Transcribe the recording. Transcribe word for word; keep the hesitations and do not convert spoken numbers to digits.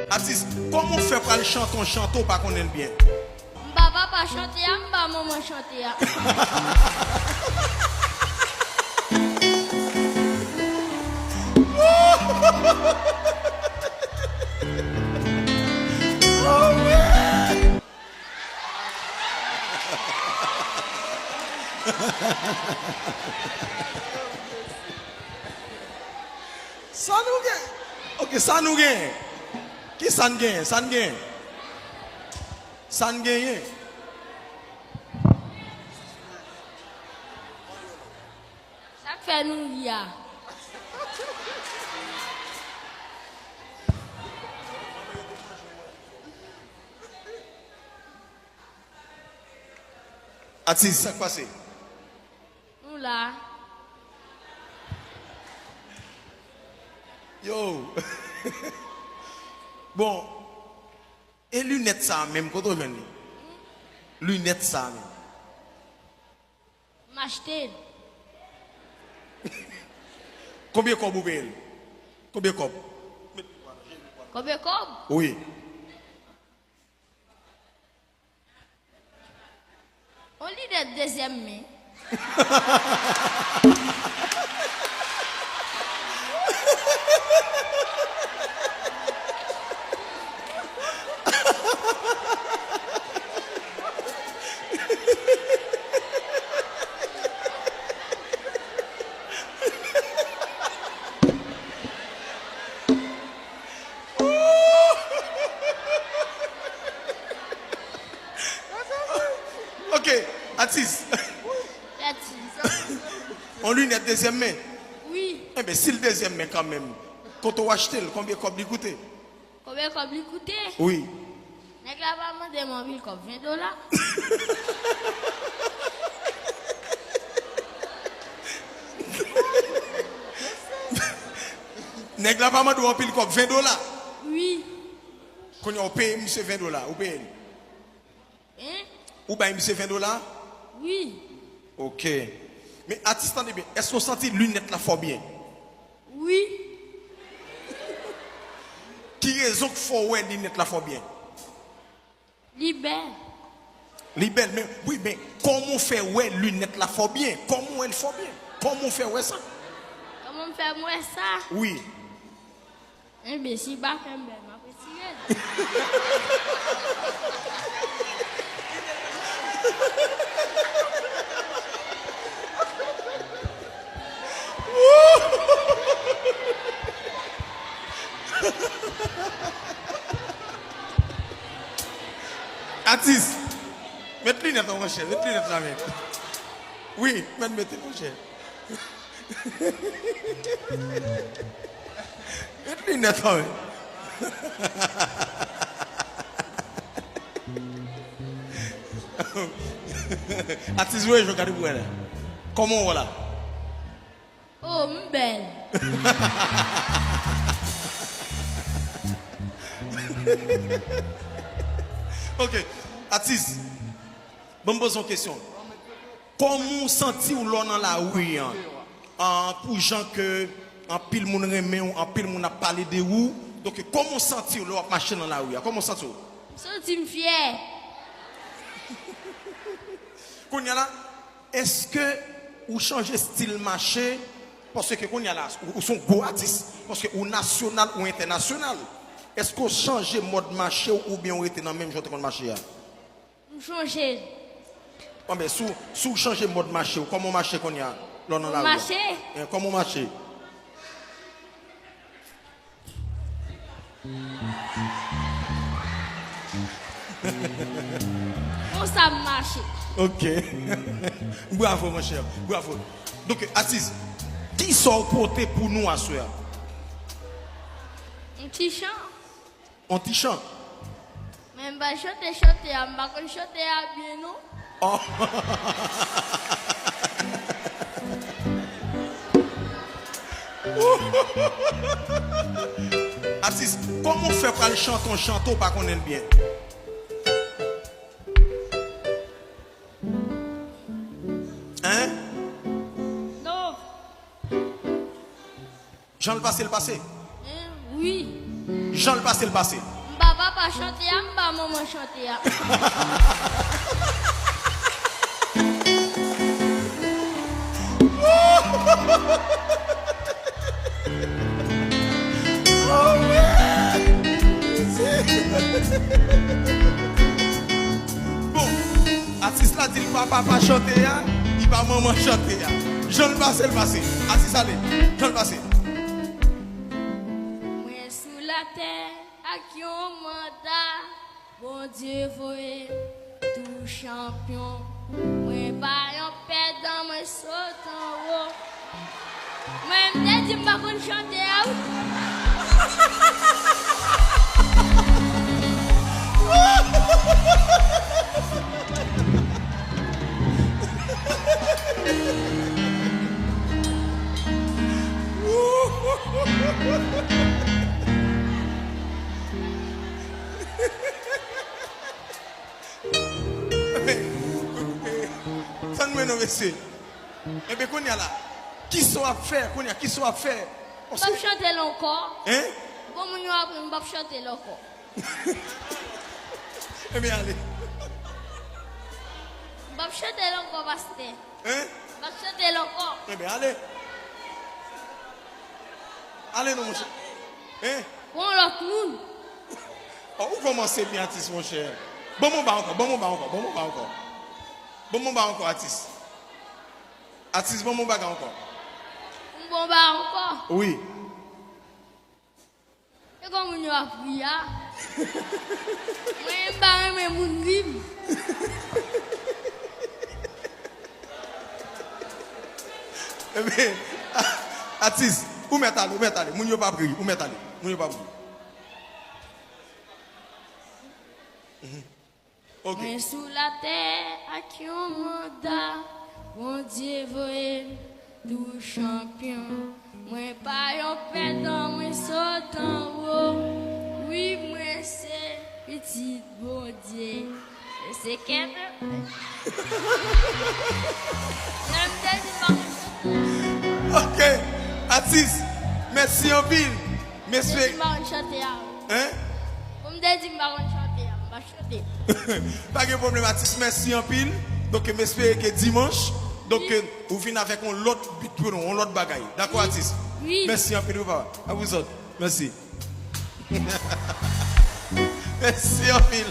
Atis, kòman w fè pral chante yon chante w pa konnen l byen? M ba papa chante a, m ba manman chante a. Sa nou gen? Ok, sa nou gen? Ki sa n genyen? Sa n genyen? Sa n genyen? Sa k fè nou ri a? Atis, sa k pase? Nou la. Yo. Bon, e linèt sa a menm, kote w jwenn li? Linèt sa a menm. M achte l. Konbyen kòb ou peye l? Konbyen kòb? Konbyen kòb? Wi. On linèt dezyèm men. Ok, atis. Atis. On linèt dezyèm men? Wi. Enben, si l dezyèm men kanmenm, kote w achte l? Konbyen kòb li koute? Konbyen kòb li koute? Wi. Nèg la pa mande m anpil kòb, ven dola. Nèg la pa mande w anpil kòb, ven dola? Wi. Kounye a w peye misye ven dola, ou peye l? Hein? Ou bay misye ven dola? Wi. Ok. Men atis, tande byen, èske w santi linèt la fè w byen? Wi. Ki rezon k fè w wè linèt la fè w byen? Li bèl. Li bèl, men, wi, men kòman w fè wè linèt la fè w byen? Kòman w wè l fè w byen? Kòman w fè wè sa? Kòman m fè m wè sa? Wi. Enben, si pa fè m bèl, m ap retire l. Atis, met linèt la, monchè, met linèt la, men. Wi, mèt mete, monchè. Met linèt la, men. Atis, voye je w gade pou wè la. Kòman w wè la? Oh, m bèl. Ok, atis, ban m poze yon kesyon. Kòman w santi w lè w nan lari an? Ah, pou jan ke anpil moun renmen w, anpil moun ap pale de ou. Donk, kòman w santi w lè w ap mache nan lari a? Kòman w santi w? M santi m fyè. Kounye a la, èske ou chanje estil mache? Paske kounye a la, ou, ou se yon gwo atis. Paske ou nasyonal, ou entènasyonal. Èske w chanje mòd mache w oubyen w rete nan menm jan w te konn mache a? M chanje. Bon, men, si w, si w chanje mòd mache w, kòman w mache kounye a? Lè w nan lari a? Mache. Eh, kòman w mache? Konsa m mache. Ok. Bravo, monchè. Bravo. Donk, atis, kisa w pote pou nou aswè a? Yon ti chan. On ti chan. Men m pa chante chante a, m pa konn chante a byen non. Oh. Atis, kòman w fè pral chante on chante w pa konnen l byen? Hein? Non. Jan l pase, l pase. Hein? Wi. Jan l pase, l pase. Papa chante a, m ba manman chante a. Bon, atis la di l pa papa chante a, li pa manman chante a. Jan l pase, l pase. Atis ale, jan l pase. Mwen sou latè ak yon manda. Bondye voye m tou chanpyon. Mwen pa yon pèdan, mwen sot anwo. Mwen m te di m pa konn chante a wi. Tann mwen non mesye. Enben kounye a la, kisa w ap fè? Kounye a, kisa w ap fè? M p ap chante l ankò. Hein? Bon moun yo apre m p ap chante l ankò. Enben ale. M p ap chante l ankò pastè. Hein? M p ap chante l ankò. Enben ale. Ale non monchè. Hein? Pran lòt moun. Oh, ou kòmanse byen atis monchè. Ban m yon ba ankò, ban m yon ba ankò, ban m yon ba ankò. Ban m yon ba ankò atis. Atis, ban m yon bagay ankò. M bon ba ankò. Wi. E kòman moun yo ap ri a? Mwen m pa renmen moun ri m. Enben, atis, ou mèt ale, ou mèt ale. Moun yo p ap ri, ou mèt ale. Moun yo p ap ri. Mwen sou latè ak yon manda, Bondye voye m tou chanpyon. Mwen pa yon pèdan, mwen sot anwo. Wi, mwen se pitit Bondye. Se kèt. Lè m te di m pa konn chante. Ok, atis, mèsi anpil. M espere. M pa konn chante a. Hein? Bon, m te di m pa konn chante a. M pa chante. Pa gen pwoblèm atis, mèsi anpil. Donk m espere ke dimanch, donk ou vin avèk yon lòt bit pou nou, yon lòt bagay. Dakò atis? Wi. Mèsi anpil wi papa. A vous autres. Mèsi. Mèsi anpil.